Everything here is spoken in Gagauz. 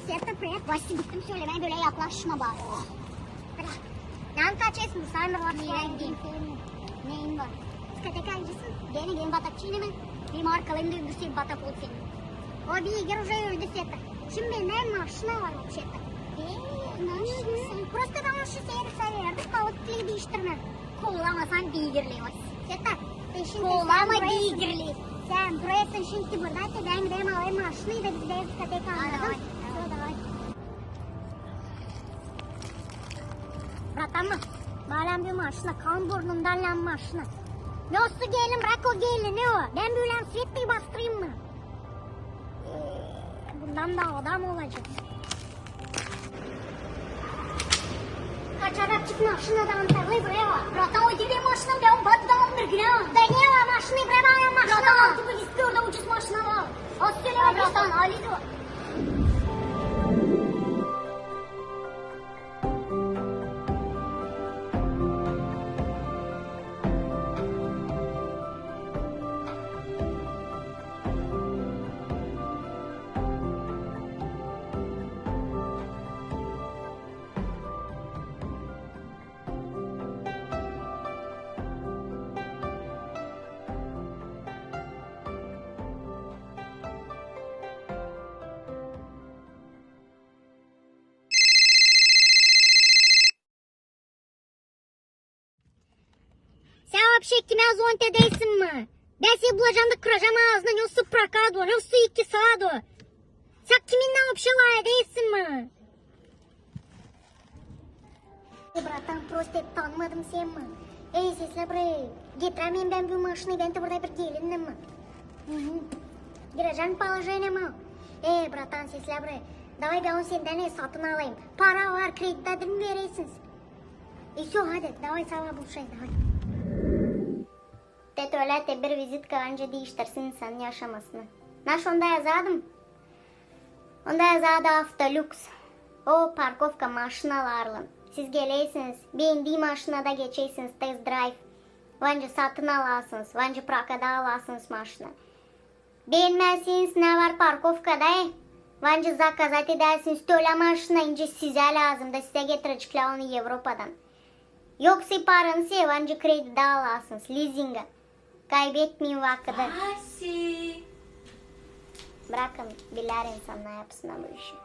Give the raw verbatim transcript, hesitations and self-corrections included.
Seta, привет. Вася, быктым сölемää, bölä yaklaşma bana. Bırak. Yan kaçêrsın, bu saymır var. Neyin var? Diskoteka gideceksin. Beni, beni batakçı ne mi? Benim arkalarımda öldü, sen batak ol sen. O beygir уже öldü, Seta. Şimdi bendä maşina var вообще-то. Eee, maşina. Просто там şu seyir sayardık, kalıp diiştirmä. Kovalamasan beygirley, Vася. Seta, sen şimdi... Kovalama beygirley. Sen buraya, sen şimdi burada, bän giderim alayım maşinayı da biz gideriz diskoteka, anladın? Всё, давай. Bratan mı? Bana bir maşina, kan burnundan lan maşina. Ne olsun gelin, bırak o gelin, ne o? Bän bölä Svetayı bastırayım mı? Ee, bundan da adam olacak. Kaçarak çık maşinadan, tabii, bravo. Bratan, o diil maşina, bän onu battıdan bir günä. Da ne o maşina, bravo, ya maşina. Bratan, altı bu riski orada ucuz maşina var. Az sölä, bratan, Alizo. Sän вообще kimä звонит edeysin mi? Bän seni bulacam da kıracam aazını, ne olsun prokado, ne olsun iki sado. Sän kiminnän вообще lafedeysin mi? E, bratan, prosto tanımadım seni mi? Ey, seslä burayı, getirämeerim bän bu maşinayı, bän dä burada bir gelindim mi? Girecäm положениеме. E, bratan, seslä burayı. Давай bän onu sendän satın alayım. Para var, kredittä diil mi verersiniz? E, всё, hadi, давай, sabaa buluşayız, давай. Te tualettä bir vizitka, ancak diiştirsin insanın yaşamasını. Naşı onda yazadım? Onda yazadı Автолюкс. O parkovka maşinalarlan. Siz gelersiniz, beendii maşinada geçersiniz test-drayv. Vancı satın alasınız, vancı prokata alasınız maşina. Beenmäsiniz, ne var parkovkada, e? Vancı zakazat edärsiniz tölä maşina, nicä sizä lääzım, da sizä getireceklär onu Evropadan. Yoksa paranı se, vancı kredittä alasınız, lizingä. Kaybetmeyin vakıdı. Vasi. Brakın, bilär insannar yapsınnar bu işi.